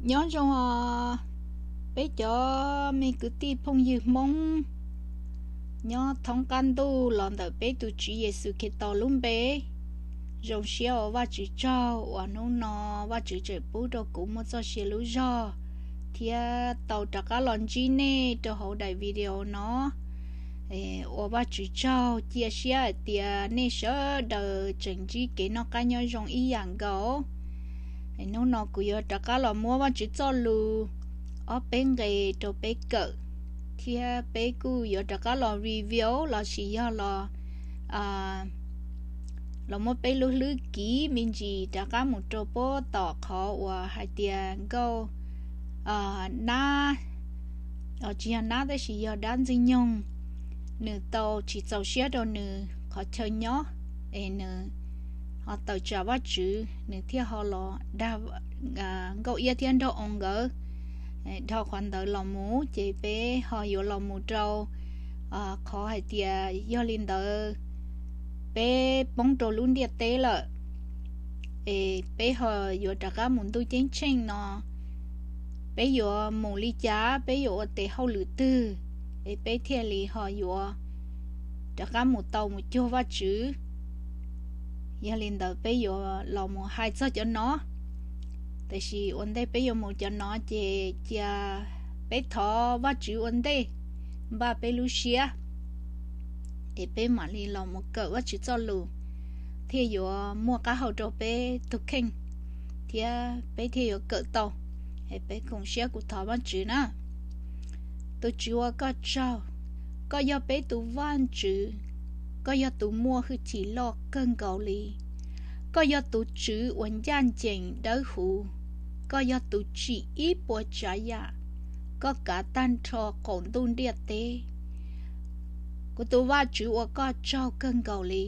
Nyob zoo os, peb cov me kwv tij phooj ywg Hmoob nyob thoob qab ntuj los ntawm peb tus Tswv Yexus Khetos lub npe. Zoo siab ua Vajtswv tsaug uas hnub no Vajtswv tseem pub rau kuv muaj txoj sia lub zog thiab tau rov qab los ntsib nej rau hauv daim video no. Ua Vajtswv tsaug, cia siab hais tias nej sawv daws tseem ntsib kev noj qab nyob zoo ib yam nkaus. Hnub no kuv yuav rov qab los muab Vajtswv txoj lus ob peb nqe rau peb kawm, thiab peb kuj yuav rov qab los review lossis yog los los muab peb lub hlwb kiv me ntsis rov qab mus rau puag tom qhov uas hais tias nkauj nab, tsis yog nab tab sis yog dab ntxwg nyoog, nws tau tsis txaus siab rau nws qhov chaw nyob, es nws ho tawm tsam Vajtswv, nws thiaj ho los dag nkauj iab thiab nraug oo nkawd. Dhau qhov ntawd los mus ces peb ho yuav los mus rau qhov hais tias yog li ntawd peb poob rau lub ntiaj teb lawm, es peb ho yuav rov qab mus ntuj ceeb tsheej no, peb yuav mus li cas, peb yuav ua tes hauj lwm twg, es peb thiaj li ho yuav rov qab mus tau mus cuag Vajtswv. Yog li ntawd peb yuav los mus hais txog cov no. Tiam sis ua ntej peb yuav mus cov no ces cia peb thov Vajtswv ua ntej npaj peb lub siab, es peb mam li los mus kawm Vajtswv txoj lus, thiaj yuav muaj qab hau rau peb tus kheej, thiab peb thiaj yuav kawm tau. Es peb koom siab kuv thov Vajtswv na. Tus Tswv ua koj tsaug, koj yog peb tus Vajtswv, koj yog tus muaj hwj chim loj kawg nkaus li. Koj yog tus Tswv uas ncaj ncees dawb huv, koj yog tus tsim ib puas tsav yam, koj kav tag nrho qaum ntuj ntiaj teb. Kuv tus Vajtswv ua koj tsaug kawg nkaus li.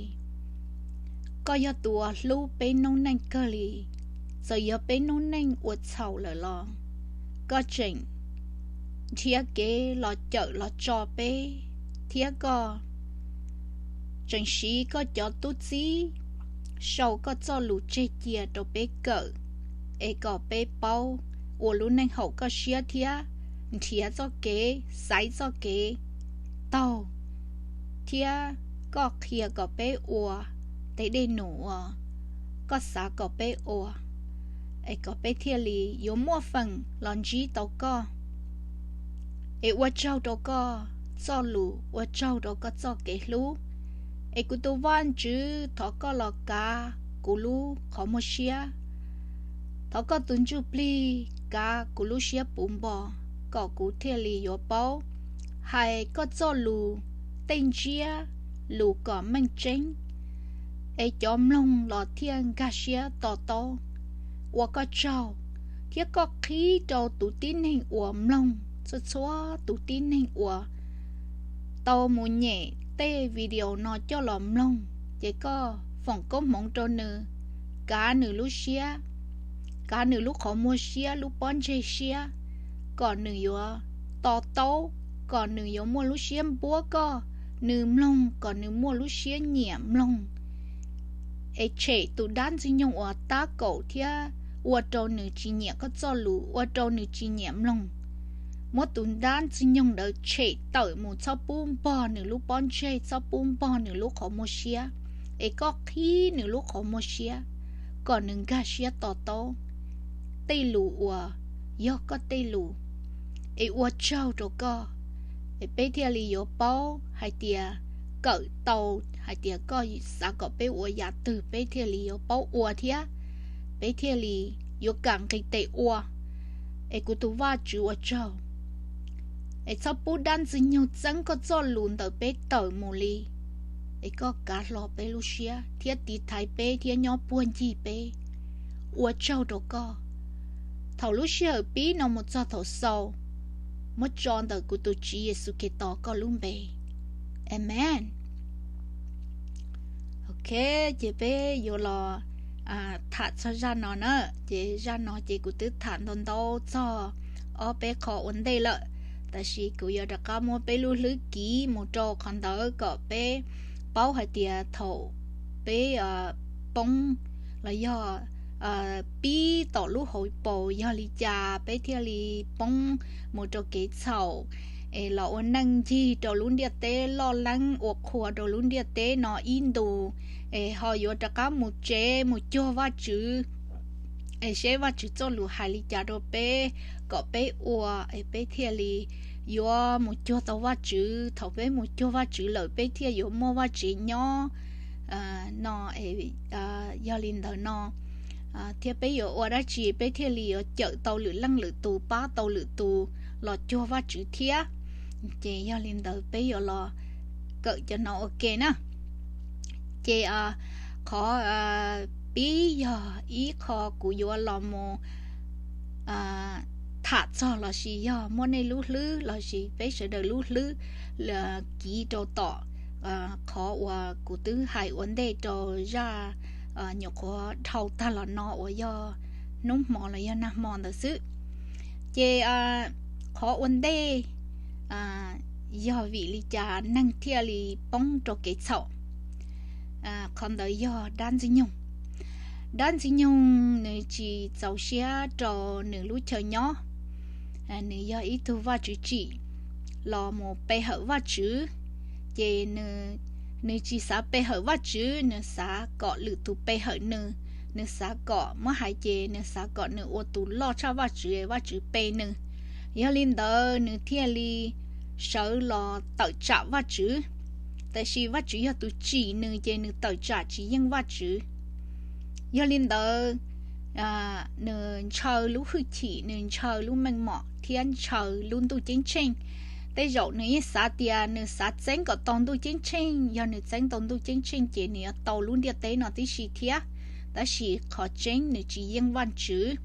Koj yog tus uas hlub peb noob neej kawg li. Txawm yog peb noob neej ua txhaum lawm los koj tseem nrhiav kev los cawm los tso peb, thiab koj tseem siv koj cov tub txib sau koj txoj lus tseg cia rau peb kawm, es kom peb paub ua lub neej haum koj siab thiab nrhiav txoj kev, xaiv txoj kev taug, thiab koj qhia kom peb ua tej dej num uas koj xav kom peb ua, es kom peb thiaj li yuav muaj feem los ntsib tau koj. Es ua tsaug rau koj txoj lus, ua tsaug rau koj txoj kev hlub. Es kuv tus Vajtswv, thov koj los kav kuv lub qhov muag siab. Thov koj tus Ntsuj Plig kav kuv lub siab puv npo, kom kuv thiaj li yuav paub hais koj txoj lus tej ntsiab lus kom meej tseeb, es cov mloog los thiaj nkag siab to taub. Ua koj tsaug, thiab koj qhib rau tus tib neeg uas mloog, txhua txhua tus tib neeg uas tau mus nyem tej video no coj los mloog, ces koj foom koob hmoov rau nws, kav nws lub siab, kav nws lub qhov muag siab, lub pob ntseg siab, kom nws yuav to taub, kom nws yuav muaj lub siab npuab koj, nws mloog kom nws muaj lub siab nyiam mloog, es tshem tus dab ntxwg nyoog uas tab kaum thiab ua rau nws tsis nyiam koj txoj lus, ua rau nws tsis nyiam mloog. Muab tus dab ntxwg nyoog ntawd tshem tawm mus, txhob pub npog nws lub pob ntseg, txhob pub npog nws lub qhov muag siab, es koj qhib nws lub qhov muag siab kom nws nkag siab to taub tej lus uas yog koj tej lus. Es ua tsaug rau koj, es peb thiaj li yuav paub hais tias, kawm tau hais tias koj xav kom peb ua yam twg, peb thiaj li yuav paub ua thiab, peb thiaj li yuav kam nqis tes ua. Es kuv tus Vajtswv ua tsaug, es txhob pub dab ntxwg nyoog txeeb koj txoj lus ntawm peb tawm mus li. Es koj kav hlo peb lub siab thiab tiv thaiv peb thiab nyob puag ncig peb. Ua tsaug rau koj. Thaum lub sij hawm pib no mus txog thaum xaus, muab tso ntawm kuv tus Tswv Yexus Khetos koj lub npe. Amees. Ok, ces peb yuav los tham txog zaj no na. Ces zaj no ces kuv twb tham ntau ntau txog ob peb qho ua ntej lawm, tab sis kuv yuav rov qab muab peb lub hlwb kiv mus rau qhov ntawd kom peb paub hais tias thaum peb poob los yog pib tom lub hauv paus, yog li cas peb thiaj li poob mus rau kev txhaum, es los ua neej ncig rau lub ntiaj teb loj leeb ua qhua rau lub ntiaj teb no ib ntus, es ho yuav rov qab mus tsev mus cuag Vajtswv, es seb Vajtswv txoj lus hais li cas rau peb kom peb ua, es peb thiaj li yuav mus cuag tau Vajtswv. Thaum peb mus cuag Vajtswv lawm peb thiaj yuav muaj vaj tsev nyob no. Yog li ntawd no thiab peb yuav ua dab tsi peb thiaj li yuav cawm tau lwm leej lwm tus, pab tau lwm tus los cuag Vajtswv thiab? Ces yog li ntawd peb yuav los kawm cov no ua ke na. Ces qhov pib yog ib qho kuv yuav los mus tham txog lossis yog muab nej lub hlwb lossis peb sawv daws lub hlwb kiv rau tom qhov uas kuv twb hais ua ntej rau zaj nyuam qhuav dhau tag los no uas yog hnub hmo los yog nag hmo ntawd xwb. Ces qhov ua ntej yog vim li cas neeg thiaj li poob rau kev txhaum? Qhov ntawd yog dab Ntxwg Nyoog. Dab Ntxwg Nyoog nws tsis txaus siab rau nws lub chaw nyob, nws yog ib tug Vajtswv tsim los mus pe hawm Vajtswv. Ces nws tsis xav pe hawm Vajtswv, nws xav kom lwm tus pe hawm nws, nws xav kom, muab hais ces nws xav kom nws ua tus loj tshaj Vajtswv, Vajtswv pe nws. Yog li ntawd nws thiaj li sawv los tawm tsam Vajtswv. Tiam sis Vajtswv yog tus tsim nws ces nws tawm tsam tsis yeej Vajtswv. Yog li ntawd nws ntshaw lub hwj chim, nws ntshaw lub meej mom thiab ntshaw lub ntuj ceeb tsheej. Tej zaum nws yeej xav tias nws xav txeeb kom tau ntuj ceeb tsheej, yog nws txeeb tau ntuj ceeb tsheej ces nws yuav tau lub ntiaj teb no tib si thiab. Tab sis qhov tseeb nws tsis yeej Vajtswv,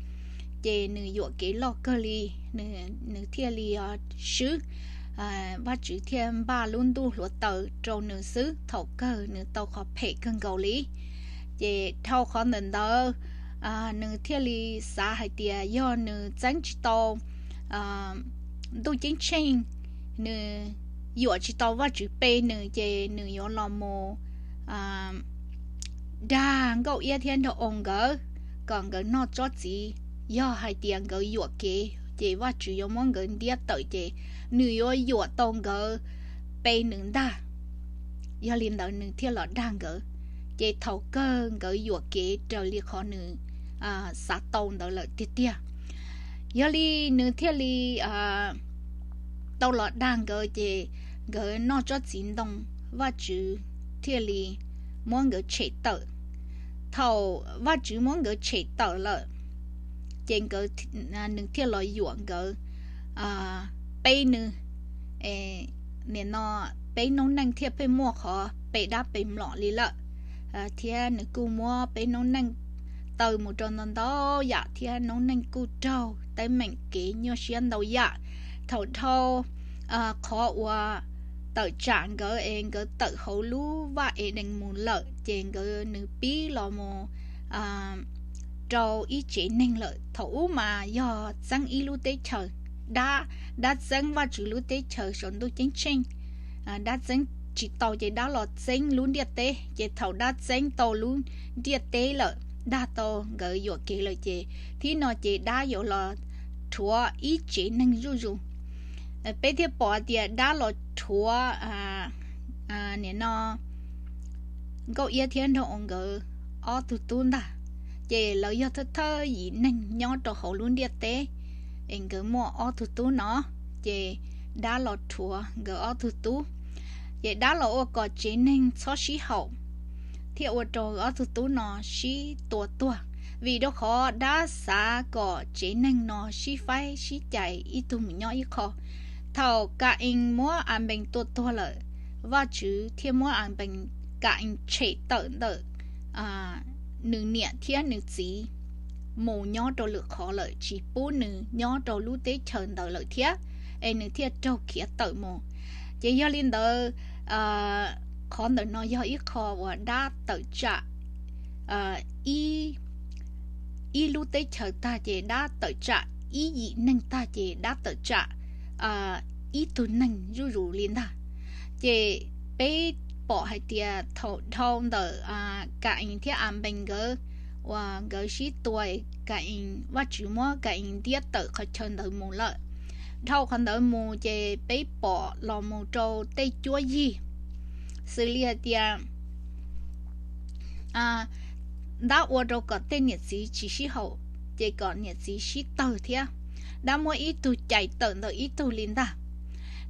ces nws yuam kev loj kawg li, nws thiaj li swb. Vajtswv thiaj npaj lub ntuj hluav taws rau nws xwb, thaum kawg nws tau qhov phem kawg nkaus li. Ces dhau qhov ntawm ntawd nws thiaj li xav hais tias yog nws txeeb tsis tau ntuj ceeb tsheej, nws yuam tsis tau Vajtswv pe nws ces nws yuav los mus dag Nkauj Iab thiab Nraug Oo nkawd kom nkawd noj tsob txiv. Yog hais tias nkawd yuam kev ces Vajtswv yuav muab nkawd ntiab tawm ces nws yuav yuam tau nkawd pe nws ntag. Yog li ntawd nws thiaj los dag nkawd, ces thaum kawg nkawd yuam kev raws li qhov nws xav tau ntawd lawm tiag tiag. Yog li nws thiaj li tau los dag nkawd ces nkawd noj tsob txiv ntoo, Vajtswv thiaj li muab nkawd tshem tawm. Thaum Vajtswv muab nkawd tshem tawm lawm, ces nws thiaj los yuam nkawd pe nws. Nim no peb noob neej thiaj pheej muaj qhov pe dab pe mlom li lawm, thiab nws kuj muab peb noob neej taw mus rau ntau ntau yam thiab noob neej kuj raug teeb meem kev nyuaj siab ntau yam. Thaum dhau qhov uas tawm tsam nkawd es nkawd tawm hauv lub vaj Edees mus lawm ces nkawd, nws pib los mus rau ib tsev neeg lawm. Thaum ub mas yog txeeb ib lub teb chaws, dab, dab txeeb Vajtswv lub teb chaws saum ntuj ceeb tsheej. Dab txeeb tsis tau ces dab los txeeb lub ntiaj teb, ces thaum dab txeeb tau lub ntiaj teb lawm, dag tau nkawd yuam kev lawm ces thib no ces dab yuav los rhuav ib tsev neeg zuj zus. Peb thiaj pom tias dab los rhuav nim no Nkauj Iab thiab Nraug Oo nkawd ob tug tub ntag. Ces lawv yog thawj thawj yim neeg nyob rau hauv lub ntiaj teb, es nkawd muaj ob tug tub no, ces dab los rhuav nkawd ob tug tub. Ces dab los ua kom tsev neeg txhob sib haum, thiaj ua rau ob tug tub no sib tua tuag. Vim rau qhov dab xav kom tsev neeg no sib faib sib cais ib tug mus nyob ib qho. Thaum Ka-ees muab Anpees tua tuag lawm, Vajtswv thiaj muab Anpees, Ka-ees tshem tawm ntawm nws niam thiab nws txiv mus nyob rau lwm qhov lawm, tsis pub nws nyob rau lub teb chaws ntawd lawm thiab, es nws thiaj raug khiav tawm mus. Ces yog li ntawd, qhov ntawm no yog ib qho uas dab tawm tsam ib lub teb chaws tag ces dab tawm tsam ib yim neeg tag ces dab tawm tsam ib tug neeg zuj zus li ntag. Ces peb pom hais tias thaum dhau ntawm Ka-ees thiab Anpees nkawd uas nkawd sib tua, Ka-ees, Vajtswv muab Ka-ees ntiab tawm qhov chaw ntawd mus lawm. Dhau qhov ntawd mus ces peb pom los mus rau tej cuab yig, xws li hais tias dab ua rau kom tej niam txiv tsis sib haum, ces kom niam txiv sib tawg thiab. Dab muab ib tug cais tawm ntawm ib tug li ntag.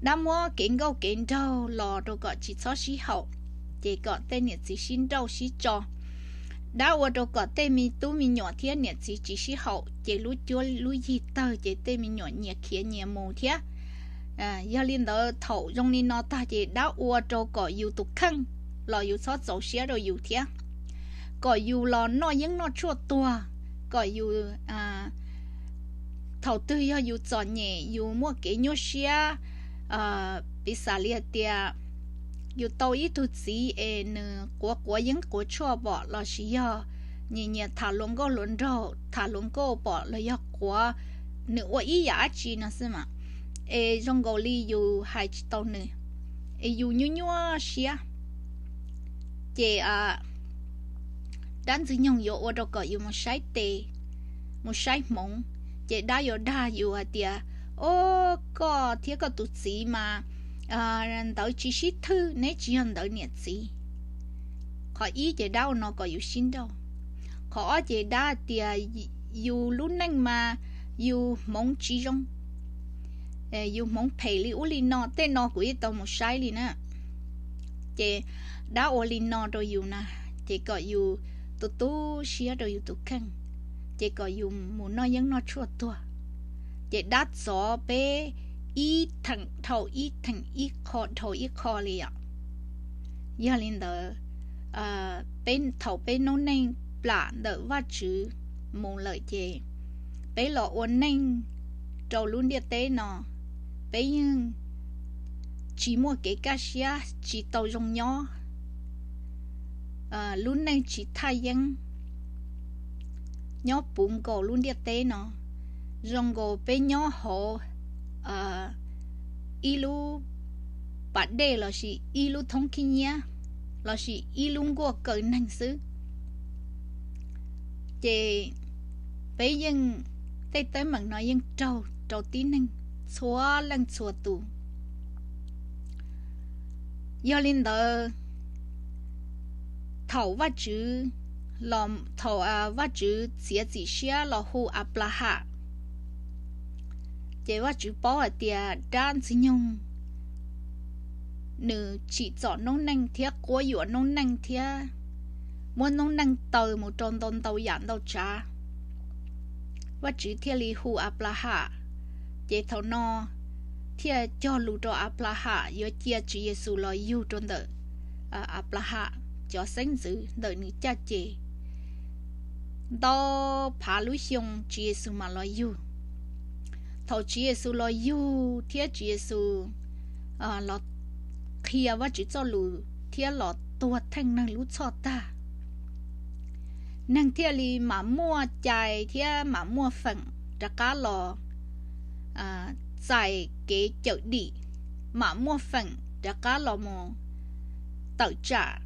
Dab muab kev nkauj kev nraug los rau kom tsis txhob sib haum, ces kom tej niam txiv sib nrauj sib tso. Dab ua rau kom tej me tub me nyuam thiab niam txiv tsis sib haum, ces lub cuab lub yig tawg, ces tej me nyuam nyias khiav nyias mus thiab. Yog li ntawd, thaum zoo li no tag ces dab ua rau kom yus tus kheej los yus txhob txaus siab rau yus thiab, kom yus los noj yeeb noj tshuaj tuag, kom yus thaum twg yog yus txom nyem, yus muaj kev nyuaj siab, piv xam li hais tias yus tau ib tug txiv es nws quav quav yeeb quav tshuaj pom, lossis yog nyias nyias tham hluas nkauj hluas nraug, tham hluas nkauj pom los yog quav, nws ua ib yam dab tsi no xwb mas, es zoo nkaus li yus hais tsis tau nws, es yus nyuaj nyuaj siab, ces dab ntxwg nyoog yuav ua rau kom yus mus saib tes, mus saib hmoov, ces dab yuav dag yus hais tias, O, koj thiab koj tus txiv mas ntawd tsis sib thwj, neb tsis yog ntawd niam txiv. Qhov ib ces dab ua no kom yus sib nrauj. Qhov ob ces dab tias yus lub neej mas yus hmoov tsis zoo, yus hmoov phem li ub li no, tej no kuv yeej tau mus saib li na. Ces dab ua li no rau yus na, ces kom yus tu tu siab rau yus tus kheej, ces kom yus mus noj yeeb noj tshuaj tuag. Ces dab txov peb ib theem dhau ib theem, ib qho dhau ib qho li os. Yog li ntawd, peb thaum peb noob neej plam ntawm Vajtswv mus lawm ces peb los ua neej rau lub ntiaj teb no, peb yeej tsis muaj kev kaj siab, tsis tau zoo nyob, lub neej tsis thaj yeeb, nyob puv nkaus lub ntiaj teb no, zoo nkaus peb nyob hauv ib lub pas dej lossis ib lub thoob khib nyiab lossis ib lub nkuaj kaw neeg xwb. Ces peb yeej, tej teeb meem no yeej raug rau tib neeg txhua leej txhua tus. Yog li ntawd, thaum Vajtswv, thaum Vajtswv txiav txim siab los hu Anplaham, ces Vajtswv paub hais tias dab ntxwg nyoog nws tsim txom noob neej thiab quab yuam noob neej thiab muab noob neej taw mus rau ntau ntau yam ntau tsav. Vajtswv thiaj li hu Anplaham, ces thaum no thiaj cog lus rau Anplaham yuav cia Tswv Yexus los yug rau ntawm Anplaham cov xeeb ntxwv ntawm nws caj ces. Ntau phav lub xyoo Tswv Yexus mam los yug. Thaum Tswv Yexus los yug thiab Tswv Yexus los qhia Vajtswv txoj lus thiab los tuag theej neeg lub txhoj tag, neeg thiaj li mam muaj cai thiab mam muaj feem rov qab los txais kev cawm dim, mam muaj feem rov qab los mus tawm tsam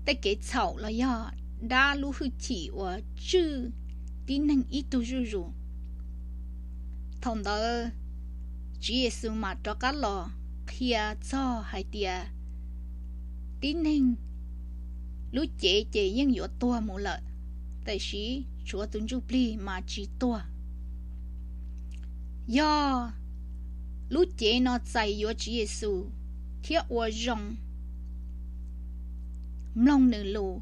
tej kev txhaum los yog dab lub hwj chim uas tswj tib neeg ib tug zuj zus. Thaum ntawd Tswv Yexus mam rov qab los qhia txog hais tias tib neeg lub cev ces yeej yuav tuag mus lawm, tiam sis tshuav tus ntsuj plig mas tsis tuag. Yog lub cev no txais yuav Tswv Yexus thiab ua zoo mloog nws lus,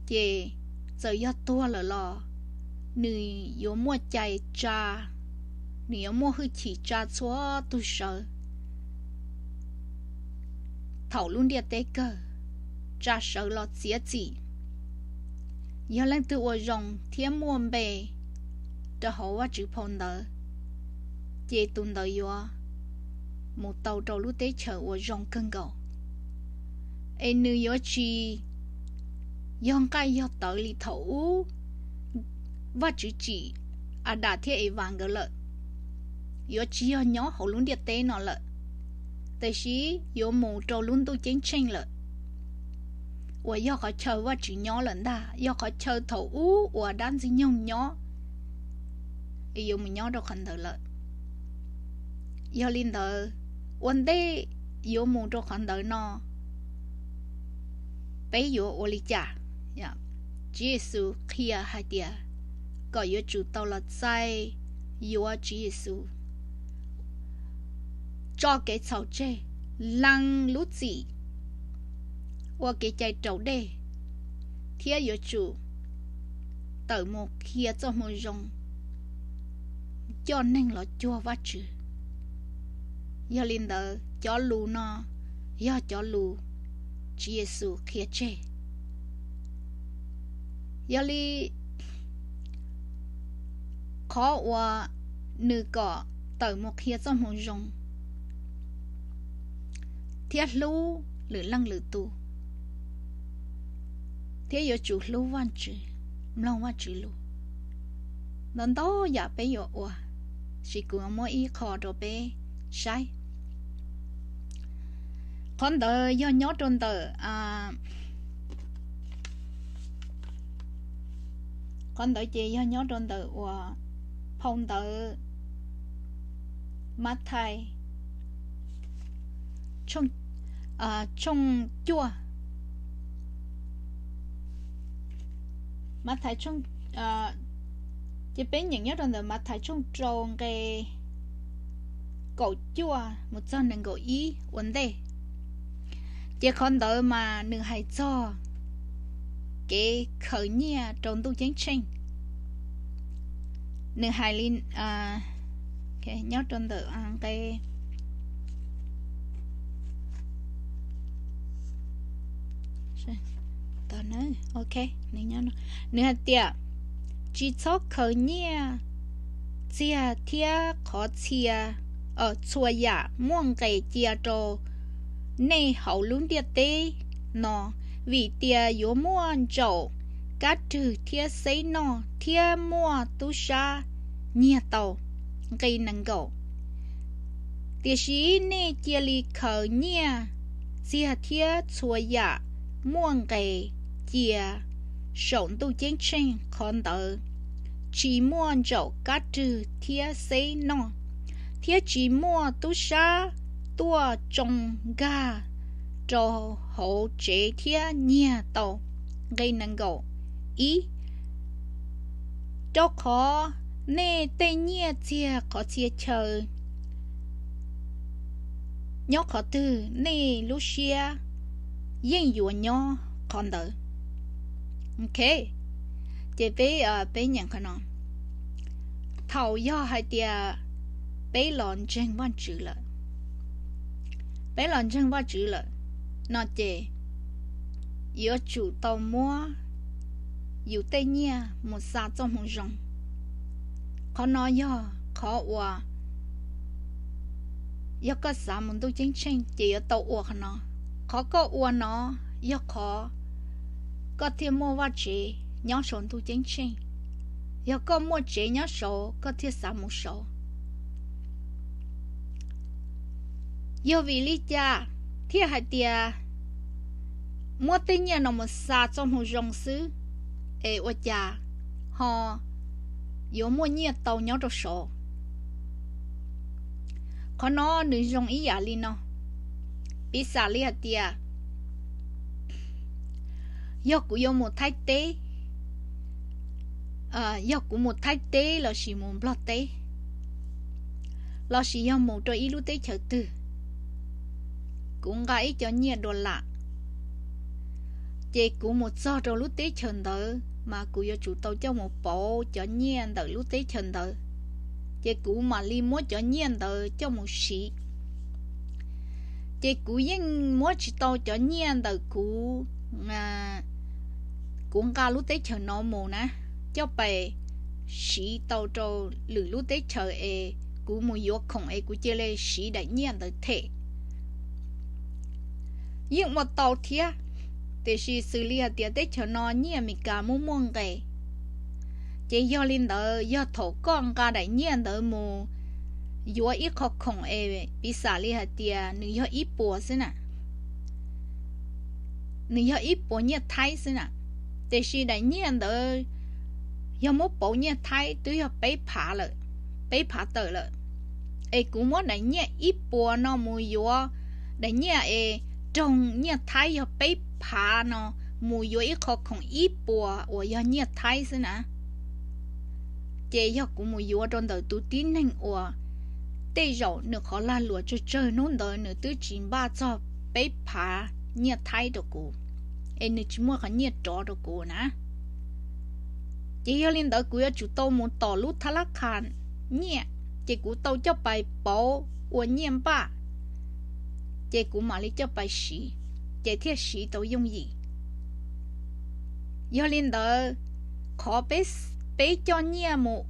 ces txawm yog tuag lawm los nws yuav muaj cai tsa, nws yuav muaj hwj chim tsa txhua tus sawv thaum lub ntiaj teb kawg, tsa sawv los txiav txim. Yog leej twg ua zoo thiab muaj npe rau hauv Vajtswv phau ntawv, ces tus ntawd yuav mus tau rau lub teb chaws uas zoo kawg nkaus, es nws yuav tsis yog nqaij yog tawv li thaum ub Vajtswv tsim Adas thiab Evas nkawd lawm, yuav tsis yog nyob hauv lub ntiaj teb no lawm, tiam sis yuav mus rau lub ntuj ceeb tsheej lawm. uas yog qhov chaw Vajtswv nyob lawm ntag, yog qhov chaw thaum ub uas dab Ntxwg Nyoog nyob, yuav mus nyob rau qhov ntawd lawm. Yog li ntawd, ua ntej yuav mus rau qhov ntawd no, peb yuav ua li cas? Tswv Yexus qhia hais tias kom yuav tsum tau los txais yuav Tswv Yexus, tso kev txhaum tseg, lees lub txim, ua kev cai raus dej, thiab yuav tsum tawm mus qhia txoj moo zoo, coj neeg los cuag Vajtswv. Yog li ntawd, cov lus no yog cov lus Tswv Yexus qhia tseg. Yog li, qhov uas nws kom tawm mus qhia txoj moo zoo thiab hlub lwm leej lwm tus, thiab yuav tsum hlub Vajtswv, mloog Vajtswv lus. Ntau ntau yam peb yuav ua, tab sis kuv muab ib qho rau peb saib. Qhov ntawd yog nyob rau ntawm, qhov ntawd ces yog nyob rau ntawm uas phau ntawv Mathais tshooj cuaj, Mathais, ces peb nyeem nyob rau ntawm Mathais tshooj rau nqe kaum cuaj mus txog nees nkaum ib ua ntej. Ces qhov ntawd mas nws hais txog kev khaws nyiaj rau ntuj ceeb tsheej. Nws hais li, nyob rau ntawm nqe, nws hais tias, tsis txhob khaws nyiaj txiag thiab qhov txhia, txhua yam muaj nqis cia rau nej hauv lub ntiaj teb no, vim tias yuav muaj ntsaum kab rwg thiab xeb noj, thiab muaj tub sab nyiag tau. Nqe nees nkaum. Tiam sis nej cia li khaws nyiaj txiag thiab txhua yam muaj nqis cia saum ntuj ceeb tsheej, qhov ntawd tsis muaj ntsaum kab rwg thiab xeb noj, thiab tsis muaj tub sab tuaj tsoo nkag rau hauv tsev thiab nyiag tau. Nqe nees nkaum ib. Rau qhov nej tej nyiaj txiag qhov txhia chaw nyob qhov twg, nej lub siab yeej yuav nyob qhov ntawd. Ok, ces peb, peb nyeem qhov no. Thaum yog hais tias peb los ntseeg Vajtswv lawm, peb los ntseeg Vajtswv lawm no ces yuav tsum tau muab yus tej nyiaj mus xa txoj moo zoo. Qhov no yog qhov uas yog koj xav mus ntuj ceeb tsheej ces yuav tau ua qhov no. Qhov koj ua no yog qhov koj thiaj muaj vaj tsev nyob saum ntuj ceeb tsheej. Yog koj muaj tsev nyob saud koj thiaj xav mus saud. Yog vim li cas thiaj hais tias muab tej nyiaj no mus xa txoj moo zoo xwb, es ua cas ho yuav muaj nyiaj tau nyob rau saud? Qhov no nws zoo ib yam li no. Piv xam li hais tias yog kuv yuav mus Thaib teb, yog kuv mus Thaib teb lossis mus Nplog teb, lossis yog mus rau ib lub teb chaws twg, kuv nqa ib co nyiaj dollar, ces kuv mus txog rau lub teb chaws ntawd mas kuv yuav tsum tau coj mus pauv cov nyiaj ntawm lub teb chaws ntawd, ces kuv mam li muab cov nyiaj ntawd coj mus siv. Ces kuv yeej muab tsis tau cov nyiaj ntawm kuv, kuv nqa lub teb chaws no mus na, coj pais siv tau rau lwm lub teb chaws es kuv mus yuav khoom es kuv cia li siv daim nyiaj ntawd them. Yeej ua tau thiab, tiam sis xws li hais tias teb chaws no nyiaj Amelikas muaj muaj nqis, ces yog li ntawd yog thaum koj nqa daim nyiaj ntawd mus yuav ib qho khoom es piv xam li hais tias nws yog ib puas xwb na, nws yog ib puas nyiaj Thaib xwb na. Tiam sis daim nyiaj ntawd yog muab pauv nyiaj Thaib twb yog peb phav lawm, peb phav tawm lawm. Es kuv muab daim nyiaj ib puas no mus yuav, daim nyiaj es raug nyiaj Thaib yog peb phav no, mus yuav ib qho khoom ib puas uas yog nyiaj Thaib xwb na. Ces yog kuv mus yuav rau ntawm tus tib neeg uas tej zaum nws qhov lag luam tsawg tsawg hnub ntawd nws twb tsis npaj txog peb phav nyiaj Thaib rau kuv, es nws tsis muaj qhov nyiaj rov rau kuv na. Ces yog li ntawd kuv yuav tsum tau mus tom lub thab lab qha nyiaj, ces kuv tau coj pais pauv ua nyiaj npaj, ces kuv mam li coj pais siv, ces thiaj siv tau yooj yim. Yog li ntawd, qhov peb coj nyiaj mus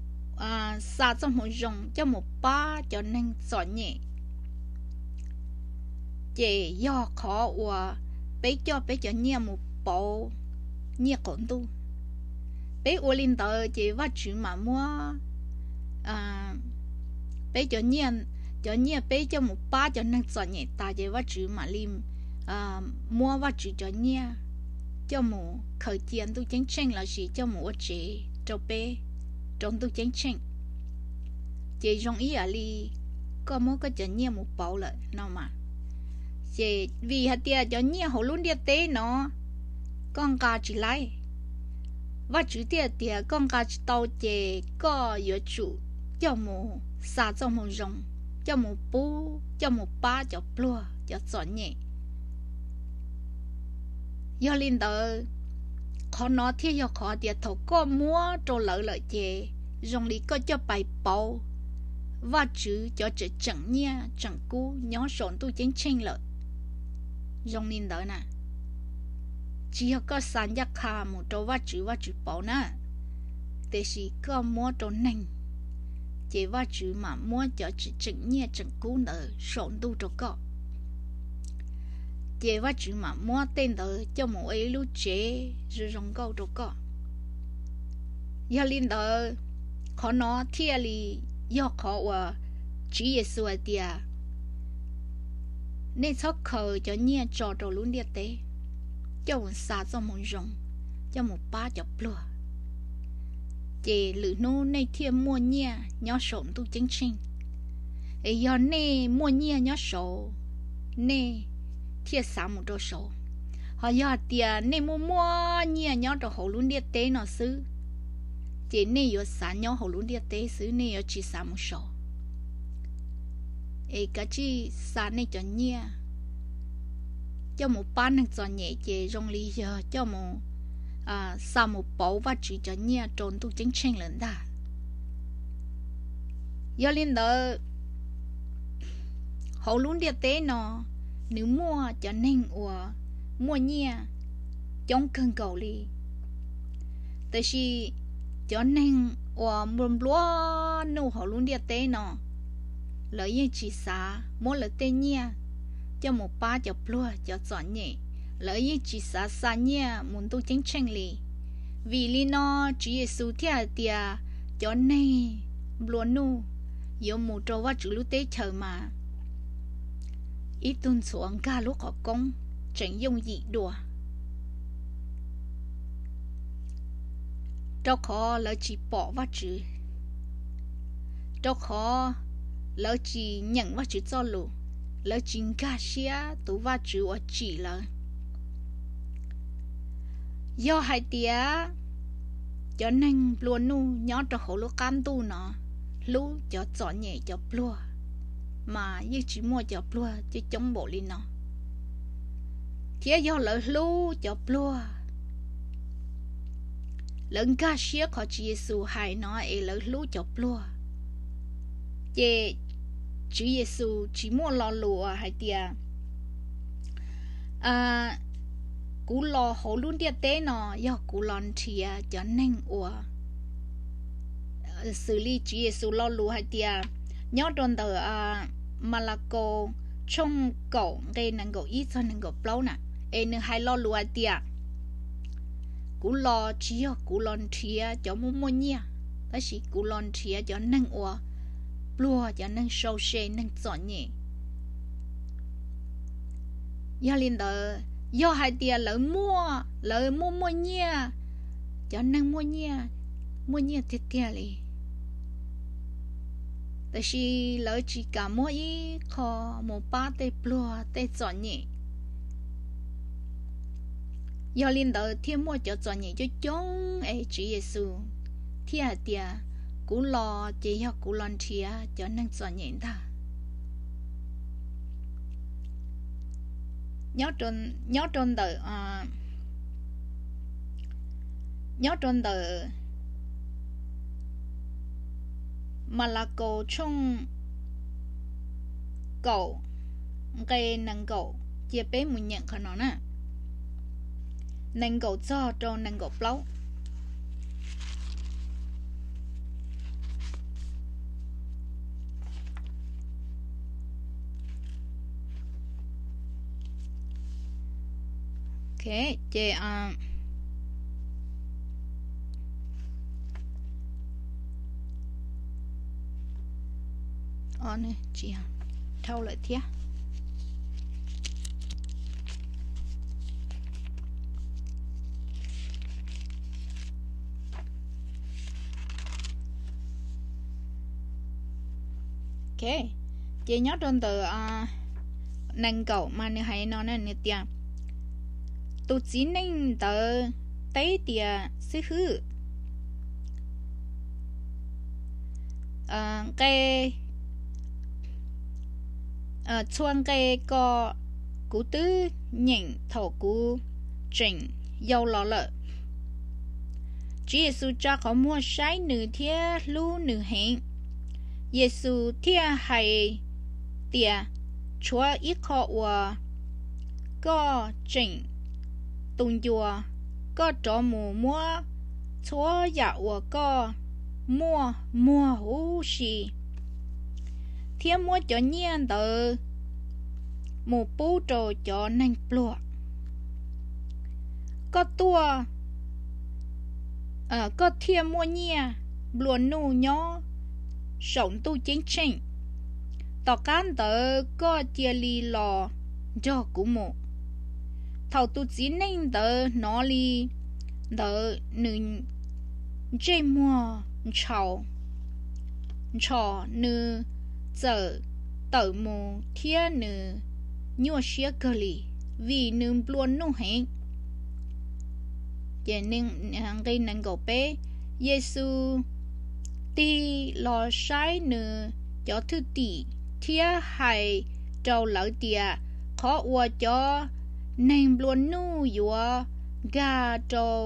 xa txoj hmoo zoo coj mus pab cov neeg txom nyem, ces yog qhov uas peb coj peb cov nyiaj mus pauv nyiaj qaum ntuj. Peb ua li ntawd ces Vajtswv mam muab peb cov nyiaj, cov nyiaj peb coj mus pab cov neeg txom nyem tas ces Vajtswv mam li muab Vajtswv cov nyiaj coj mus khaws cia Ntuj Ceeb Tsheej lossis coj mus ua tsev rau peb, rau Ntuj Ceeb Tsheej. Ces zoo ib yam li koj muab koj cov nyiaj mus pauv lawm no mas. Ces vim hais tias cov nyiaj hauv lub ntiaj teb no koj nqa tsis laib, Vajtswv thiaj tias koj nqa tsis tau ces koj yuav tsum coj mus xa txoj hmoo zoo, coj mus pub, coj mus pab cov pluag cov txom nyem. Yog li ntawd, qhov no thiaj yog qhov tias thaum koj muab rau lawv lawm ces zoo li koj coj pais pauv Vajtswv cov tseem tseem nyiaj tseem kub nyob saum Ntuj Ceeb Tsheej lawm. Zoo li ntawd na, tsis yog koj xa ncaj qha mus rau Vajtswv, Vajtswv pauv na, tiam sis koj muab rau neeg, ces Vajtswv mam muab cov tseem nyiaj tseem kub ntawd saum ntuj rau koj. Ces Vajtswv mam muab tej ntawd coj mus ua ib lub tsev zoo zoo nkauj rau koj. Yog li ntawd, qhov no thiaj li yog qhov uas Tswv Yexus hais tias, nej txhob khaws cov nyiaj tso rau lub ntiaj teb, coj mus xa txoj hmoo zoo, coj mus pab cov pluag, ces lwm hnub nej thiaj muaj nyiaj nyob saum Ntuj Ceeb Tsheej. Es yog nej muaj nyiaj nyob saud, nej thiaj xav mus rau saud. Ho yog hais tias nej muaj muaj nyiaj nyob rau hauv lub ntiaj teb no xwb, ces nej yuav xav nyob hauv lub ntiaj teb xwb, nej yuav tsis xav mus saud. Es kav tsij xa nej cov nyiaj coj mus pab neeg txom nyem ces zoo li yog coj mus, xa mus pauv Vajtswv cov nyiaj rau Ntuj Ceeb Tsheej lawm ntag. Yog li ntawd, hauv lub ntiaj teb no, nws muaj cov neeg uas muaj nyiaj coob kawg nkaus li. Tiam sis cov neeg uas nplua nplua nuj hauv lub ntiaj teb no, lawv yeej tsis xav muab lawv tej nyiaj coj mus pab cov pluag cov txom nyem, lawv yeej tsis xav xa nyiaj mus Ntuj Ceeb Tsheej li. Vim li no Tswv Yexus thiaj hais tias cov neeg nplua nuj yuav mus rau Vajtswv lub teb chaws mas ib tug ntxhuav nkag lub qhov koob tseem yooj yim dua, rau qhov lawv tsis pom Vajtswv, rau qhov lawv tsis nyeem Vajtswv txoj lus, lawv tsis nkag siab tus Vajtswv uas tsim lawv. Yog hais tias cov neeg nplua nuj nyob rau hauv lub qab ntuj no hlub cov txom nyem cov pluag, mas yeej tsis muaj cov pluag coob coob npaum li no. Thiab yog lawv hlub cov pluag, lawv nkag siab qhov Tswv Yexus hais no es lawv hlub cov pluag, ces Tswv Yexus tsis muaj lo lus hais tias, kuv los hauv lub ntiaj teb no yog kuv los nrhiav cov neeg uas, xws li Tswv Yexus lo lus hais tias, nyob rau ntawm Malakaus tshooj kaum nqe nees nkaum ib txog nees nkaum plaub na, es nws hais lo lus hais tias, kuv los tsis yog kuv los nrhiav cov muaj muaj nyiaj, tab sis kuv los nrhiav cov neeg uas pluag, cov neeg sau se, neeg txom nyem. Yog li ntawd, Yog hais tias lawv muaj, lawv muaj muaj nyiaj, cov neeg muaj nyiaj, muaj nyiaj tiag tiag li, tiam sis lawv tsis kam muab ib qho mus pab tej pluag tej txom nyem. Yog li ntawd thiaj muaj cov txom nyem coob coob es Tswv Yexus thiaj hais tias, kuv los ces yog kuv los nrhiav cov neeg txom nyem ntag. Nyob rau ntawm, nyob rau ntawm Malakaus tshooj kaum nqe nees nkaum, cia peb mus nyeem qhov no na, nees nkaum txog rau nees nkaum plaub. Ces dhau lawm thiab. Ces nyob rau ntawm nees nkaum mas nws hais no na, nws tias, tus txiv neej ntawd teb tias, xib hwb, nqe, txhua nqe ko kuv twb nyeem thaum kuv tseem yau los lawm. Tswv Yexus tsa qhov muag saib nws thiab hlub nws heev. Yexus thiaj hais tias, tshuav ib qho uas koj tseem tu ncua, koj rov mus muab txhua yam uas koj muaj muag huv si thiab muab cov nyiaj ntawd mus pub rau cov neeg pluag, koj tuaj, koj thiaj muaj nyiaj nplua nuj nyob saum ntuj ceeb tsheej. Tom qab ntawd koj cia li los nrog kuv mus. Thaum tus txiv neej ntawd hnov li ntawd, nws ntsej muag ntshau ntshos, nws txawm tawm mus thiab nws nyuaj siab kawg li, vim nws nplua nuj heev. Ces nqe nees nkaum peb, Yexus tig los saib nws cov thwj tim thiab hais rau lawv tias, qhov uas cov neeg nplua nuj yuav nkag rau,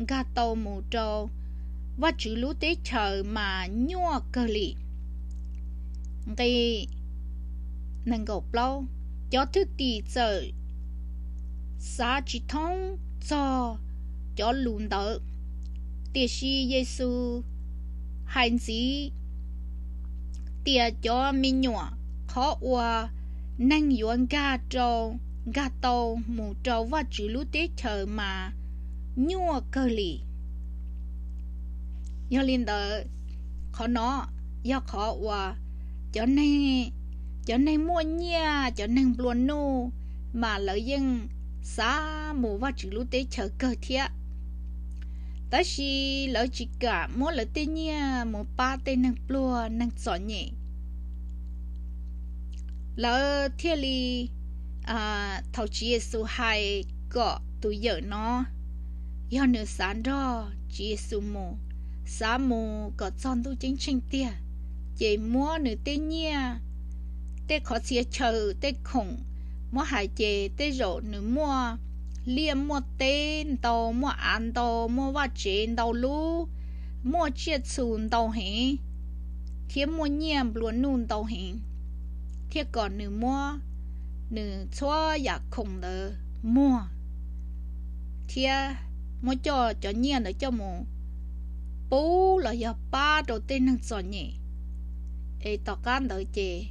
nkag tau mus rau Vajtswv lub teb chaws mas nyuaj kawg li. Nqe nees nkaum plaub, cov thwj tim txawm xav tsis thoob txog cov lus ntawd, tiam sis Yexus hais ntxiv tias, cov me nyuam, qhov uas neeg yuav nkag rau, nkag tau mus rau Vajtswv lub teb chaws mas nyuaj kawg li. Yog li ntawd, qhov no yog qhov uas cov neeg, cov neeg muaj nyiaj, cov neeg nplua nuj mas lawv yeej xav mus Vajtswv lub teb chaws kawg thiab. Tab sis lawv tsis kam muab lawv tej nyiaj mus pab tej neeg pluag neeg txom nyem. Lawv thiaj li, thaum Tswv Yexus hais kom tus yawm no, yog nws xav nrog Tswv Yexus mus, xav mus kom txog ntuj ceeb tsheej tiag, ces muab nws tej nyiaj, tej qhov txhia chaw, tej khoom, muab hais ces tej zaum nws muaj liaj muaj teb ntau, muaj av ntau, muaj vaj tsev ntau lub, muaj tsiaj txhu ntau heev, thiab muaj nyiaj nplua nuj ntau heev, thiaj kom nws muab nws txhua yam khoom ntawd muag, thiab muab coj cov nyiaj ntawd coj mus pub los yog pab rau tej neeg txom nyem. Es tom qab ntawd ces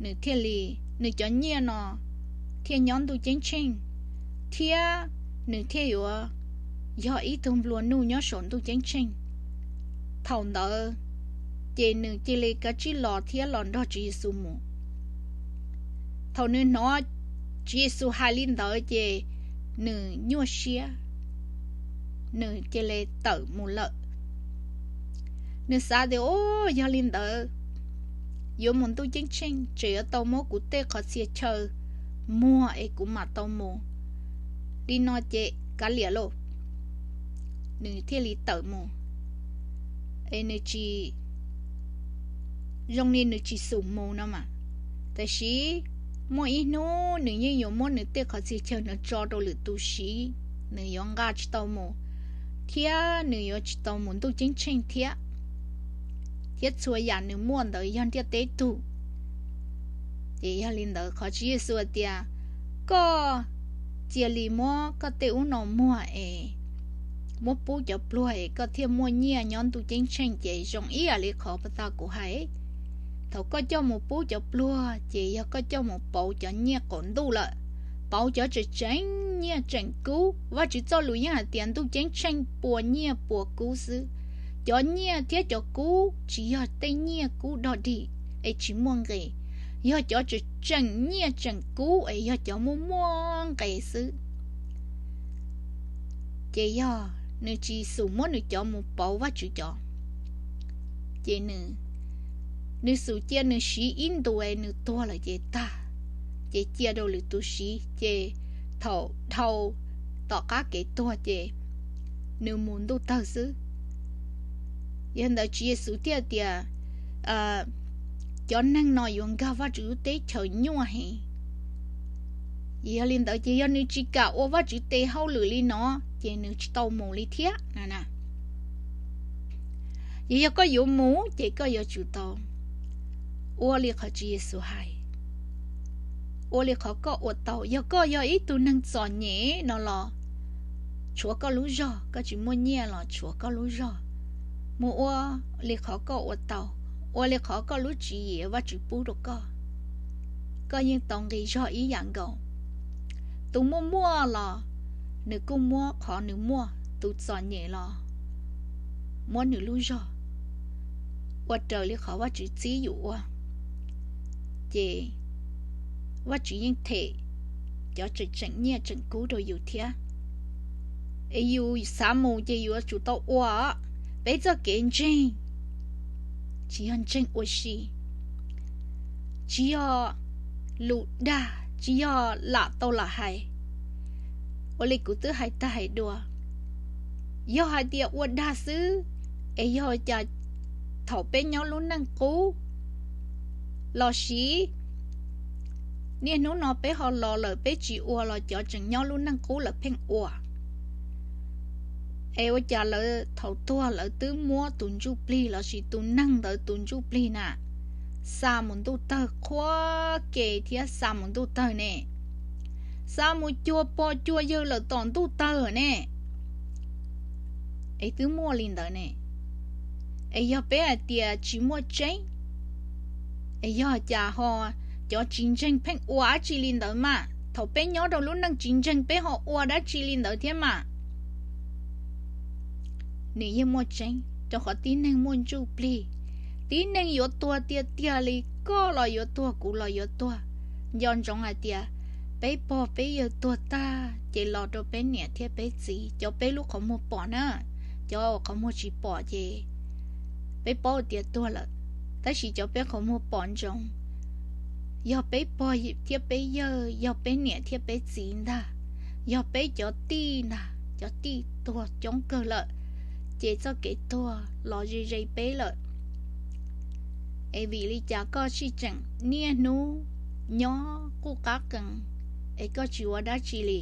nws thiaj li, nws cov nyiaj no thiaj nyob ntuj ceeb tsheej, thiab nws thiaj yuav yog ib tug nplua nuj nyob saum ntuj ceeb tsheej. Thaum ntawd ces nws cia li kav tsij los thiab los nrog Tswv Yexus mus. Thaum nws hnov Tswv Yexus hais li ntawd ces nws nyuaj siab, nws cia li tawm mus lawm. Nws xav tias, o, yog li ntawd, yuav mus Ntuj Ceeb Tsheej tseem yuav tau muab kuv tej qhov txhia chaw muag es kuv mam tau mus. Li no ces kav liam lauj, nws thiaj li tawm mus. Es nws tsis, zoo li nws tsis xum mus no mas, tab sis muaj ib hnub nws yeej yuav muab nws tej qhov txhia chaw no tso rau lwm tus siv, nws yuav nqa tsis tau mus, thiab nws yuav tsis tau mus Ntuj Ceeb Tsheej thiab, thiab txhua yam nws muaj ntawd yog ntiaj teb tug. Ces yog li ntawd qhov Tswv Yexus hais tias, koj cia li muab koj tej ub no muag es muab pub cov pluag es koj thiaj muaj nyiaj nyob Ntuj Ceeb Tsheej ces zoo ib yam li qhov pas tas kuv hais. Thaum koj coj mus pub cov pluag ces yog koj coj mus pauv cov nyiaj qaum ntuj lawm, pauv cov tseem tseem nyiaj tseem kub. Vajtswv txoj lus yeej hais tias Ntuj Ceeb Tsheej puas nyiaj puas kub xwb. Cov nyiaj thiab cov kub tsis yog tej nyiaj kub dog dig es tsis muaj nqis, yog cov tseem tseem nyiaj tseem kub es yog cov muaj muaj nqis xwb. Ces yog nws tsis xum muab nws cov mus pauv Vajtswv cov, ces nws xum cia nws siv ib ntus es nws tuag lawm ces tag, ces cia rau lwm tus siv, ces thaum dhau tom qab kev tuag ces nws mus ntuj tawg xwb. Yog ntawd Tswv Yexus thiaj tias, cov neeg no yuav nkag Vajtswv lub teb chaws nyuaj heev. Yog li ntawd ces yog nws tsis kam ua Vajtswv tes hauj lwm li no ces nws tsis tau mus li thiab. Ces yog koj yuav mus ces koj yuav tsum tau ua li qhov Tswv Yexus hais, ua li qhov koj ua tau. Yog koj yog ib tug neeg txom nyem no los tshuav koj lub zog, koj tsis muaj nyiaj los tshuav koj lub zog, mus ua li qhov koj ua tau, ua li qhov koj lub tswv yim Vajtswv pub rau koj, koj yeej tau nqi zog ib yam nkaus. Tus muaj muaj los nws kuj muab qhov nws muaj, tus txom nyem los muab nws lub zog, ua raws li qhov Vajtswv txib yus ua, ces Vajtswv yeej them cov tseem tseem nyiaj tseem kub rau yus thiab. Es yus xav mus ces yuav tsum tau ua. Peb txoj kev ntseeg tsis yog ntseeg ua si, tsis yog lus dag, tsis yog lam tau lam hais. Ua li kuv twb hais tag hais dua, yog hais tias ua dag xwb, es yog cas thaum peb nyob lub neej qub lossis niaj hnub no peb ho los lawm peb tsis ua los cov tseem nyob lub neej qub lawv pheej ua? Es ua cas lawv thaum tuag lawv twb muab tus ntsuj plig lossis tus neeg ntawd tus ntsuj plig na xa mus ntuj tawg qhuav ke thiab xa mus ntuj tawg ne, xa mus cuag pog cuag yawg lawm tom ntuj tawg ne? Es twb muaj li ntawd ne. Es yog peb hais tias tsis muaj tseeb, es yog cas ho cov tsis ntseeg pheej ua dab tsi li ntawd mas? Thaum peb nyob rau lub neej tsis ntseeg peb ho ua dab tsi li ntawd thiab mas? Nws yeej muaj tseeb, rau qhov tib neeg muaj ntsuj plig, tib neeg yuav tuag tiag tiag li, koj los yuav tuag kuv los yuav tuag. Nco ntsoov hais tias peb pog peb yawg tuag tag ces los rau peb niam thiab peb txiv, cov peb lub qhov muag pom na, cov uas qhov muag tsis pom ces peb paub tias tuag lawm, tab sis cov peb qhov muag pom ntsoov yog peb pog thiab peb yawg, yog peb niam thiab peb txiv ntag, yog peb cov tij ntag, cov tij tuag coob kawg lawm, ces txoj kev tuag los ze ze peb lawm. Es vim li cas koj sij tseem niaj hnub nyob quj qab qees es koj tsis ua dab tsi li?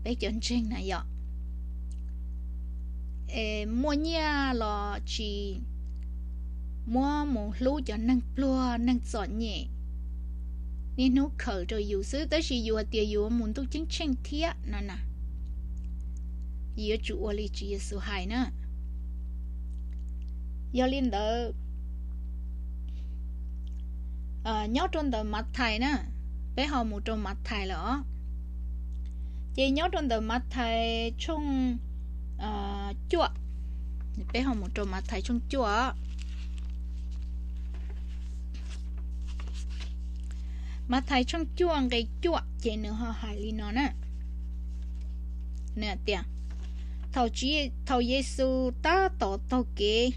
Peb cov ntseeg na yom, es muaj nyiaj los tsis muab mus hlub cov neeg pluag neeg txom nyem, niaj hnub khaws rau yus xwb, tab sis yus hais tias yus mus ntuj ceeb tsheej thiab no na, yuav tsum ua li Tswv Yexus hais na. Yog li ntawd, nyob rau ntawm Mathais na, peb ho mus rau Mathais lawm os. Ces nyob rau ntawm Mathais tshooj cuaj, peb ho mus rau Mathais tshooj cuaj. Mathais tshooj cuaj nqe cuaj ces nws ho hais li no na: tias, thaum Yexus tab tom taug kev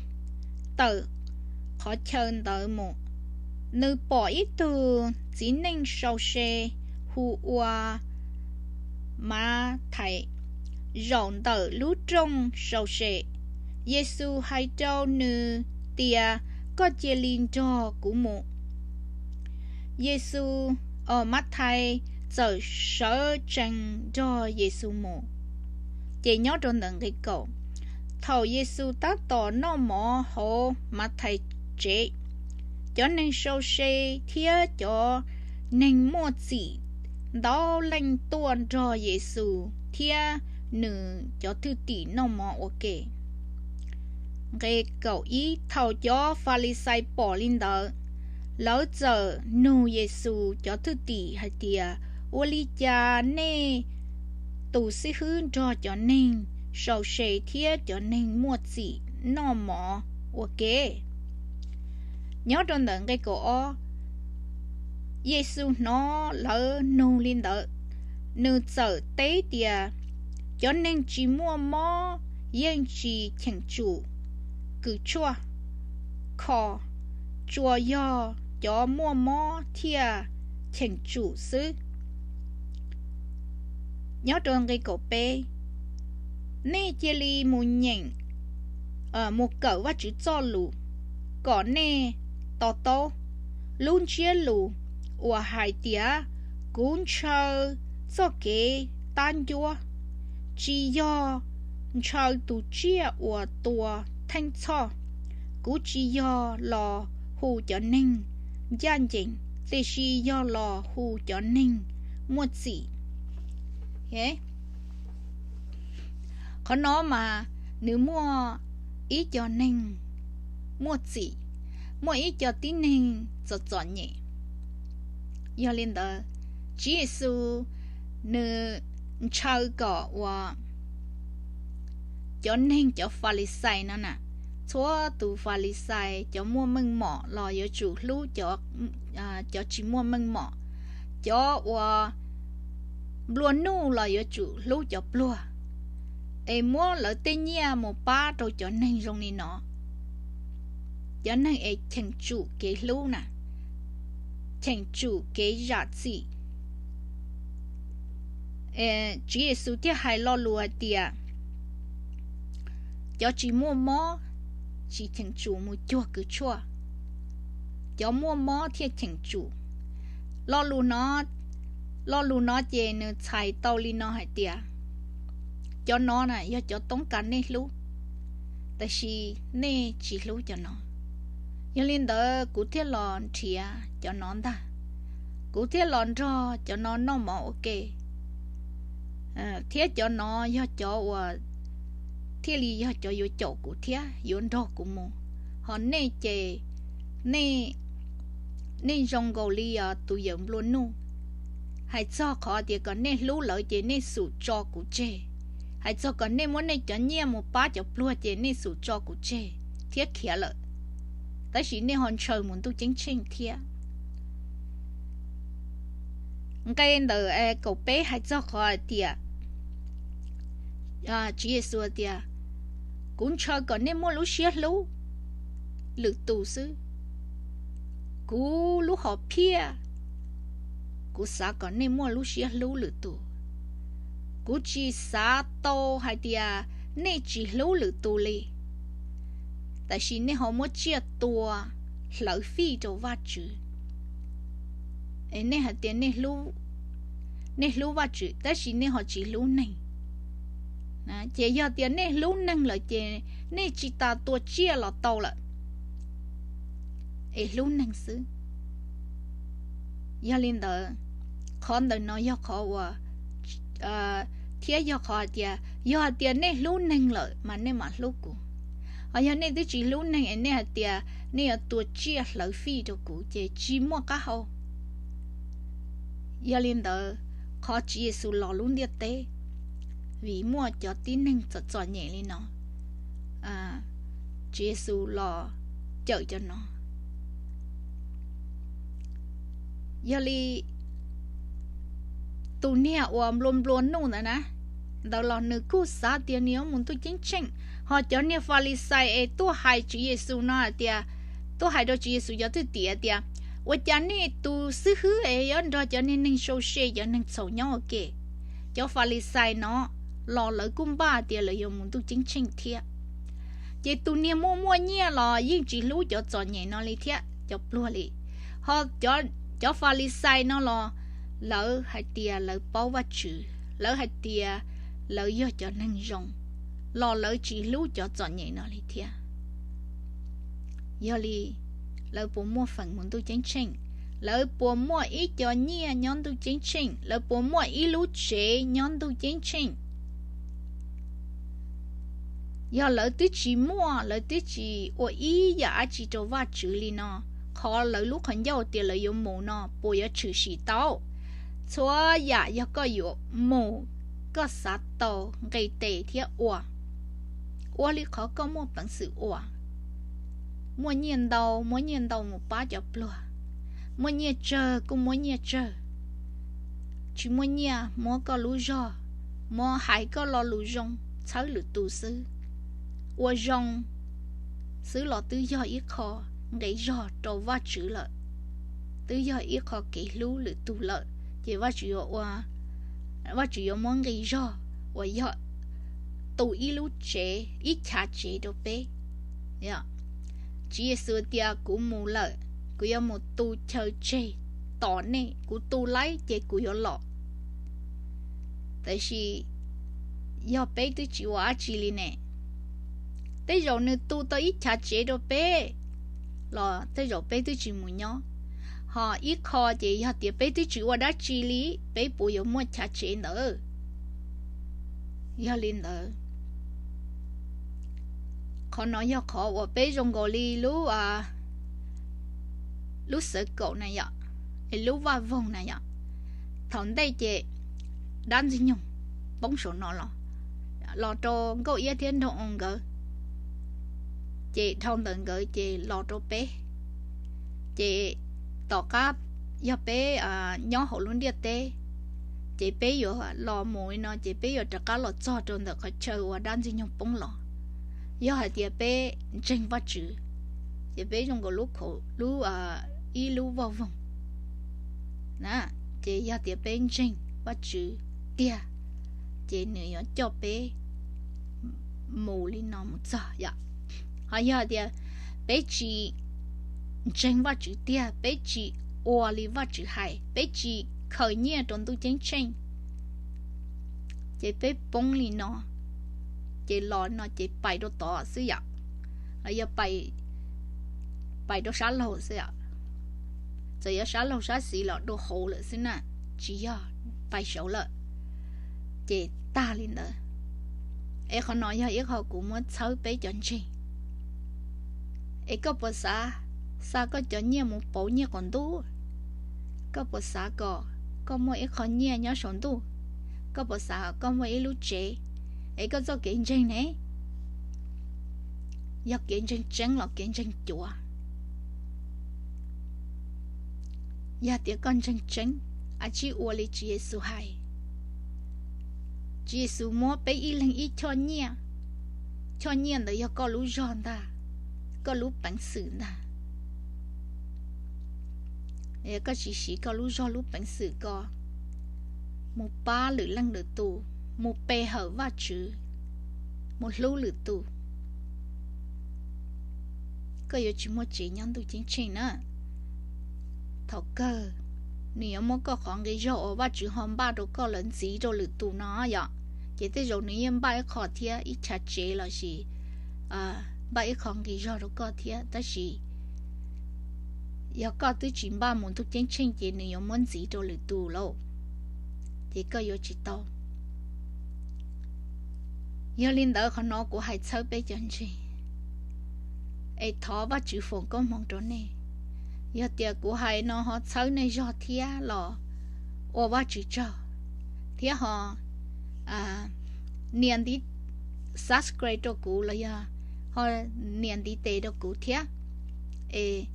tawm qhov chaw ntawd mus, nws pom ib tug txiv neej sau se hu ua Mathais zaum ntawm lub rooj sau se. Yexus hais rau nws tias, Koj cia li nrog kuv mus. Yexus, Mathais txawm sawv tsees nrog Yexus mus. Ces nyob rau ntawm nqe kaum, thaum Yexus tab tom noj mov hauv Mathais tsev, cov neeg sau se thiab cov neeg muaj txim ntau leej tuaj nrog Yexus thiab nws cov thwj tim noj mov ua ke. Nqe kaum ib, thaum cov Falixais pom li ntawd, lawv txawm nug Yexus cov thwj tim hais tias, Ua li cas nej tus xib hwb nrog cov neeg sau se thiab cov neeg muaj txim noj mov ua ke? Nyob rau ntawm nqe kaum ob, Yexus hnov lawv nug li ntawd, nws txawm teb tias, Cov neeg tsis muaj mob yeej tsis cheem tsum kws tshuaj, kho tsuas yog cov muaj mob thiaj cheem tsum xwb. Nyob rau nqe kaum peb, nej cia li mus nyeem, mus kawm Vajtswv txoj lus kom nej to taub lub ntsiab lus uas hais tias, Kuv ntshaw txoj kev tab ncuab, tsis yog ntshaw tus tsiaj uas tua theej txhoj. Kuv tsis yog los hu cov neeg ncaj ncees, tiam sis yog los hu cov neeg muaj txim. Qhov no mas nws muaj ib co neeg muaj txim, muaj ib co tib neeg txom txom nyem. Yog li ntawd, Tswv Yexus nws ntshaw kom uas cov neeg cov Falixais no na, txhua tus Falixais cov muaj meej mom los yuav tsum hlub cov tsis muaj meej mom, cov uas nplua nuj los yuav tsum hlub cov pluag, es muab lawv tej nyiaj mus pab rau cov neeg zoo li no, cov neeg es cheem tsum kev hlub na, cheem tsum kev zam txim. Tswv Yexus thiaj hais lo lus hais tias, cov tsis muaj mob tsis cheem tsum mus cuag kws tshuaj, cov muaj mob thiaj cheem tsum. Lo lus no, lo lus no ces nws txhais tau li no hais tias, cov no na yog cov toob kas nej hlub, tab sis nej tsis hlub cov no. Yog li ntawd kuv thiaj los nrhiav cov no ntag, kuv thiaj los nrog cov no noj mov ua ke, thiab cov no yog cov uas thiaj li yog cov yuav caum kuv thiab yuav nrog kuv mus. Ho nej ces nej, nej zoo nkaus li tus yawm nplua nuj. Hais txog qhov tias kom nej hlub lawv ces nej xum tso kuv tseg. Hais txog kom nej muab nej cov nyiaj mus pab cov pluag ces nej xum tso kuv tseg thiab khiav lawm, tab sis nej ho ntshaw mus ntuj ceeb tsheej thiab. Nqe ntawm kaum peb hais txog qhov hais tias, Tswv Yexus tias, kuv ntshaw kom nej muaj lub siab hlub lwm tus xwb. Kuv lub hom phiaj, kuv xav kom nej muaj lub siab hlub lwm tus. Kuv tsis xav tau hais tias nej tsis hlub lwm tus li, tab sis nej ho muab tsiaj tua hlawv fij rau Vajtswv. Nej hais tias nej hlub Vajtswv tab sis nej ho tsis hlub neeg. Ces yog tias nej hlub neeg lawm ces nej tsis tas tua tsiaj los tau lawm, es hlub neeg xwb. Yog li ntawd, qhov ntawm no yog qhov uas, thiab yog qhov hais tias yog hais tias nej hlub neeg lawm mas nej mam hlub kuv. Ho yog nej twb tsis hlub neeg es nej hais tias nej yuav tua tsiaj hlawv fij rau kuv ces tsis muaj qab hau. Yog li ntawd, qhov Tswv Yexus los lub ntiaj teb vim muaj cov tib neeg txom txom nyem li no, Tswv Yexus los cawm cov no. Yog li tus niag uas nplua nplua nuj ntawd na, ntawd los nws kuj xav tias nws yuav mus ntuj ceeb tsheej. Ho cov niag Falixais es tuaj hais Tswv Yexus no hais tias, tuaj hais rau Tswv Yexus cov thwj tim tias, ua cas nej tus xib hwb es yuav nrog cov niag neeg sau se cov neeg txhaum nyob ua ke? Cov Falixais no los lawv kuj npaj tias lawv yuav mus ntuj ceeb tsheej thiab. Ces tus niag muaj muaj nyiaj los yeej tsis hlub cov txom nyem no li thiab cov pluag li. Ho cov Falixais no los lawv hais tias lawv paub Vajtswv, lawv hais tias lawv yog cov neeg zoo, los lawv tsis hlub cov txom nyem no li thiab. Yog li, lawv puas muaj feem mus ntuj ceeb tsheej? Lawv puas muaj ib co nyiaj nyob ntuj ceeb tsheej? Lawv puas muaj ib lub tsev nyob ntuj ceeb tsheej? Yog lawv twb tsis muaj, lawv twb tsis ua ib yam dab tsi rau Vajtswv li no, qhov lawv lub qhov ncauj tias lawv yuav mus no puas yuav tshwm sim tau? Txhua yam yog koj yuav mus, koj xav tau, nqis tes thiab ua. Ua li qhov koj muaj peev xwm ua. Muaj nyiaj ntau, muab nyiaj ntau mus pab cov pluag. Muaj nyiaj tsawg kuj muab nyiaj tsawg. Tsis muaj nyiaj muab koj lub zog, muab hais koj lo lus zoo, txhawb lwm tus xwb. Ua zoo xwb los twb yog ib qho nqi zog rau Vajtswv lawm, twb yog ib qho kev hlub lwm tus lawm, ces Vajtswv yuav ua, Vajtswv yuav muab nqi zog uas yog tu ib lub tsev, ib chav tsev rau peb. Tswv Yexus tias, kuv mus lawm, kuv yuav mus tu chaw tseg tos nej, kuv tu laib ces kuv yuav los. Tab sis yog peb twb tsis ua dab tsi li ne, tej zaum nws tu tau ib chav tsev rau peb los tej zaum peb twb tsis mus nyob. Ho ib qho ces yog tias peb twb tsis ua dab tsi li, peb puas yuav muaj chav tsev ntawd? Yog li ntawd, qhov no yog qhov uas peb zoo nkaus li lub, lub xawv kaum na yom, es lub vaj voog na yom. Thaum ntej ces dab ntxwg nyoog poob saum no los, los rau Nkauj Iab thiab Nraug Oo nkawd, ces dhau ntawm nkawd ces los rau peb. Ces tom qab yog peb nyob hauv lub ntiaj teb, ces peb yuav los mus li no ces peb yuav rov qab los txog rau ntawm qhov chaw uas dab ntxwg nyoog poob los. Yog hais tias peb ntseeg Vajtswv, ces peb zoo nkaus lub, ib lub vaj voog na. Ces yog tias peb ntseeg Vajtswv tiag, ces nws yuav coj peb mus li no mus txog yom. Ho yog tias peb tsis ntseeg Vajtswv tiag, peb tsis ua li Vajtswv hais, peb tsis khaws nyiaj rau ntuj ceeb tsheej, ces peb poob li no, ces los no ces pais rau tod xwb yom, los yog pais rau sab laug xwb yom. Txawm yog sab laug sab xis los dua hauv lawm xwb na, tsis yog pais saud lawm, ces tag li ntawd. Es qhov no yog ib qho kuv muab txhawb peb cov ntseeg. Es koj puas xav xa koj cov nyiaj mus pauv nyiaj qaum ntuj? Koj puas xav kom koj muaj ib qho nyiaj nyob saum ntuj? Koj puas xav koj muaj ib lub tsev? Es koj txoj kev ntseeg ne, yog kev ntseeg tseeb los kev ntseeg cuav? Yog tias koj ntseeg tseeb, a tsij ua li Tswv Yexus hais. Tswv Yexus muab peb ib leeg ib choj nyiaj, choj nyiaj ntawd yog koj lub zog ntag, koj lub peev xwm ntag. Koj tsis siv koj lub zog lub peev xwm ko mus pab lwm leej lwm tus, mus pe hawm Vajtswv, mus hlub lwm tus, koj yuav tsis muaj tsev nyob ntuj ceeb tsheej na. Thaum kawg nws yuav muab koj qhov nqi zog uas Vajtswv ho npaj rau koj lawm ntxiv rau lwm tus no yom. Ces tej zaum nws yeej npaj ib qho thiab, ib chav tsev lossis npaj ib qho nqi zog rau koj thiab, tab sis yog koj twb tsis npaj mus ntuj ceeb tsheej ces nws yuav muab ntxiv rau lwm tus lauj, ces koj yuav tsis tau. Yog li ntawd qhov no kuv hais txhawb peb cov ntseeg, es thov Vajtswv foom koob hmoov rau nej. Yog tias kuv hais no ho txhawb nej zog thiab los ua Vajtswv tsaug, thiab ho nias ntiv subscribe rau kuv los yog ho nias ntiv tes rau kuv thiab, es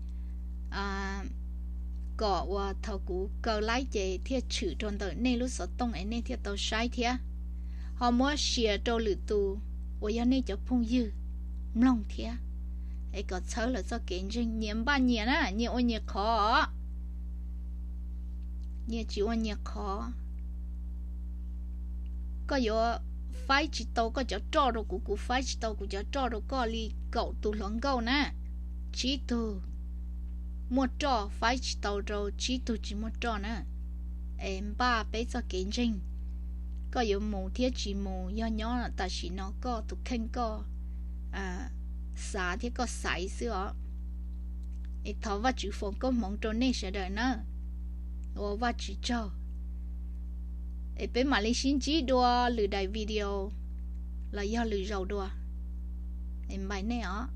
kom uas thaum kuv kaw laib ces thiaj tshwm rau ntawm nej lub xov tooj es nej thiaj tau saib thiab. ho muab share rau lwm tus uas yog nej cov phooj ywg mloog thiab, es kom txhawb lawv txoj kev ntseeg. Nyias npaj nyias na, nyias ua nyias qhov, nyias tsis ua nyias qhov. Koj yuav faib tsis tau koj cov roj rau kuv, kuv faib tsis tau kuv cov roj rau koj li kaum tus hluas nkauj na. Tsib tug muaj roj faib tsis tau rau tsib tug tsis muaj roj na. Es npaj peb txoj kev ntseeg, koj yuav mus thiab tsis mus, yog nyob tam sim no koj tus kheej koj xav thiab koj xaiv xwb os. Es thov Vajtswv foom koob hmoov rau nej sawv daws na. Ua Vajtswv tsaug. Es peb mam li sib ntsib dua lwm daim video los yog lwm zaus dua. Es npaj nej os.